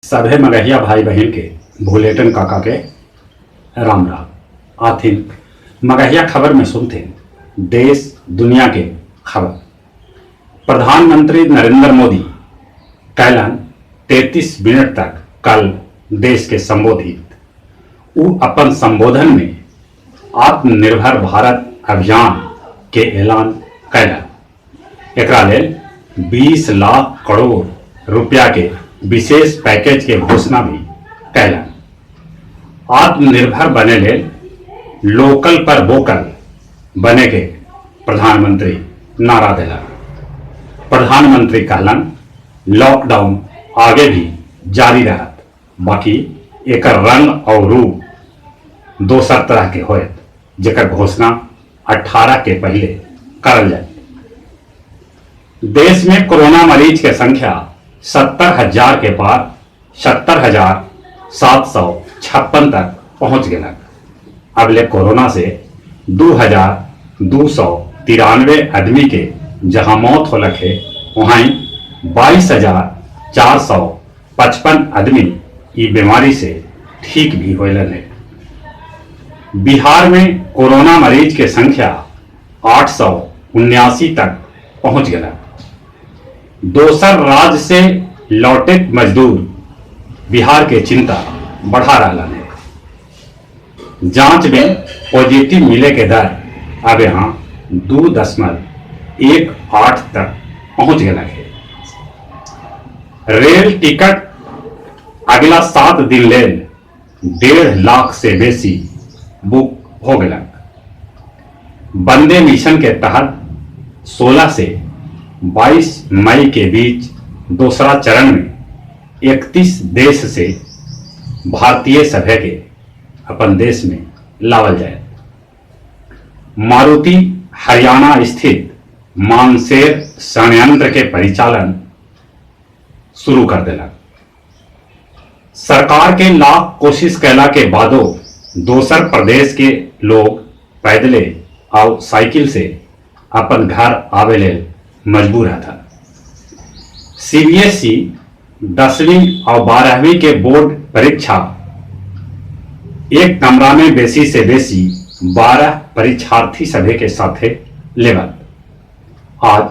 सभे मगहिया भाई बहिन के भुलेटन काका के राम राम। आथिन मगहिया खबर में सुनथिन देश दुनिया के खबर। प्रधानमंत्री नरेंद्र मोदी कैलन 33 मिनट तक कल देश के संबोधित। उ अपन संबोधन में आत्मनिर्भर भारत अभियान के ऐलान कैलन। एकरा लेल 20 लाख करोड़ रुपया के विशेष पैकेज के घोषणा भी कैलन। आत्मनिर्भर बने लेल लोकल पर वोकल बने के प्रधानमंत्री नारा देलन। प्रधानमंत्री कहलन लॉकडाउन आगे भी जारी रहत, बाकी एकर रंग और रूप दोसर तरह के होयत, जेकर घोषणा 18 के पहले करल जाए। देश में कोरोना मरीज के संख्या 70,000 के पार 70,756 तक पहुंच गेलक। अबले कोरोना से 2,293 आदमी के जहां मौत होलक है, वहीं 22,455 आदमी ई बीमारी से ठीक भी होलन है। बिहार में कोरोना मरीज के संख्या 879 तक पहुंच गया। दोसर राज्य से लौटे मजदूर बिहार के चिंता बढ़ा रहा है। जांच में पॉजिटिव मिले के दर अब यहाँ 2.18 तक पहुंच गया है। रेल टिकट अगला 7 दिन लेल 1.5 लाख से बेसी बुक हो गया। वंदे मिशन के तहत 16 से 22 मई के बीच दूसरा चरण में 31 देश से भारतीय सभ्य के अपन देश में लावल जाए। मारुति हरियाणा स्थित मानसेर संयंत्र के परिचालन शुरू कर देलक। सरकार के लाख कोशिश कैला के बादो दोसर प्रदेश के लोग पैदले और साइकिल से अपन घर आवे लेल मजबूर हथा। सीबीएसई 10वीं और 12वीं के बोर्ड परीक्षा एक कमरा में बेसी से बेसी 12 परीक्षार्थी सभे के साथे लेवल। आज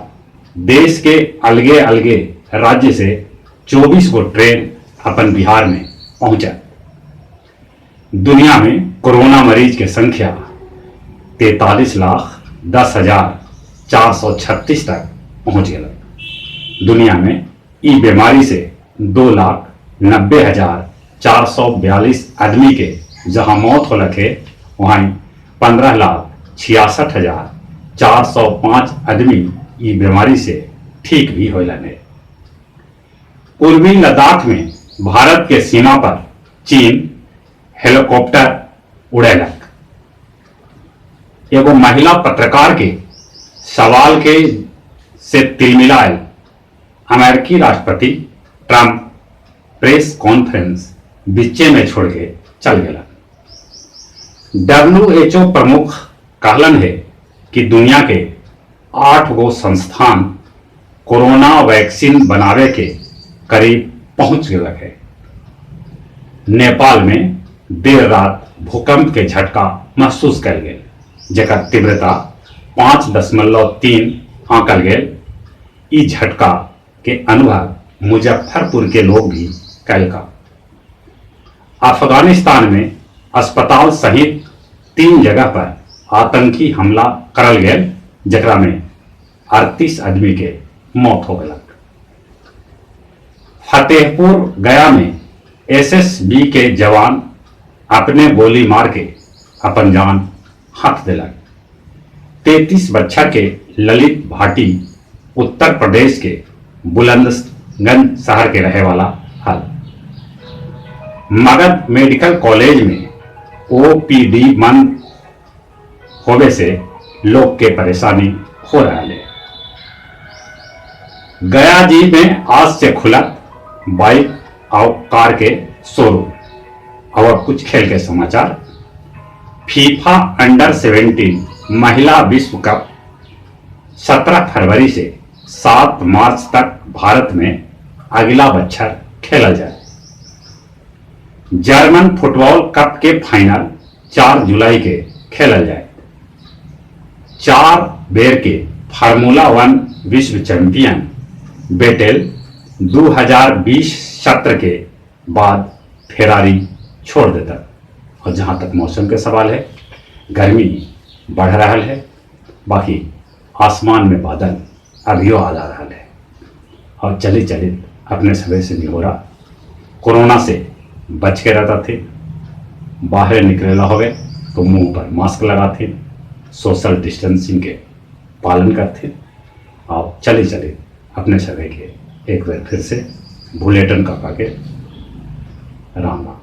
देश के अलगे अलगे राज्य से 24 गो ट्रेन अपन बिहार में पहुंचा। दुनिया में कोरोना मरीज के संख्या 43,10,436 तक पहुंच गया। दुनिया में ई बीमारी से 2,90,442 आदमी के जहां मौत होलक है, वहीं 15,66,405 आदमी ई बीमारी से ठीक भी होलन है। पूर्वी लद्दाख में भारत के सीमा पर चीन हेलीकॉप्टर उड़ेलक। एगो महिला पत्रकार के सवाल के से तिलमिलायल अमेरिकी राष्ट्रपति ट्रंप प्रेस कॉन्फ्रेंस बीचे में छोड़ के चल गया। WHO प्रमुख कहलन है कि दुनिया के 8 गो संस्थान कोरोना वैक्सीन बनावे के करीब पहुंच गए है। नेपाल में देर रात भूकंप के झटका महसूस कयल गेल, जेकर तीव्रता 5.3 आंकल गेल। ई झटका के अनुभव मुजफ्फरपुर के लोग भी कैलका। अफगानिस्तान में अस्पताल सहित 3 जगह पर आतंकी हमला करल गेल, जेकरा में 38 आदमी के मौत हो गलक। फतेहपुर गया में एसएसबी के जवान अपने गोली मार के अपन जान हाथ दिलक। 33 बच्चा के ललित भाटी उत्तर प्रदेश के बुलंदगंज शहर के रहे वाला हल। मगध मेडिकल कॉलेज में ओपीडी बंद होवे से लोग के परेशानी हो रहा है। गया जी में आज से खुला बाइक और कार के शोरूम। और अब कुछ खेल के समाचार। फीफा अंडर 17 महिला विश्व कप 17 फरवरी से 7 मार्च तक भारत में अगला बच्छर खेला जाए। जर्मन फुटबॉल कप के फाइनल 4 जुलाई के खेलल जाए। 4 बेर के फार्मूला 1 विश्व चैंपियन बेटेल 2020 सत्र के बाद फेरारी छोड़ देता। और जहाँ तक मौसम के सवाल है, गर्मी बढ़ रहा है, बाकी आसमान में बादल अभियो आ जा रहा है। और चले चले अपने सभी से निहोरा, कोरोना से बच के रहता थे, बाहर निकलेला होवे तो मुंह पर मास्क लगाते, सोशल डिस्टेंसिंग के पालन करते। आप चले चले अपने सभी के एक बार फिर से भुलेटन काका के राम राम।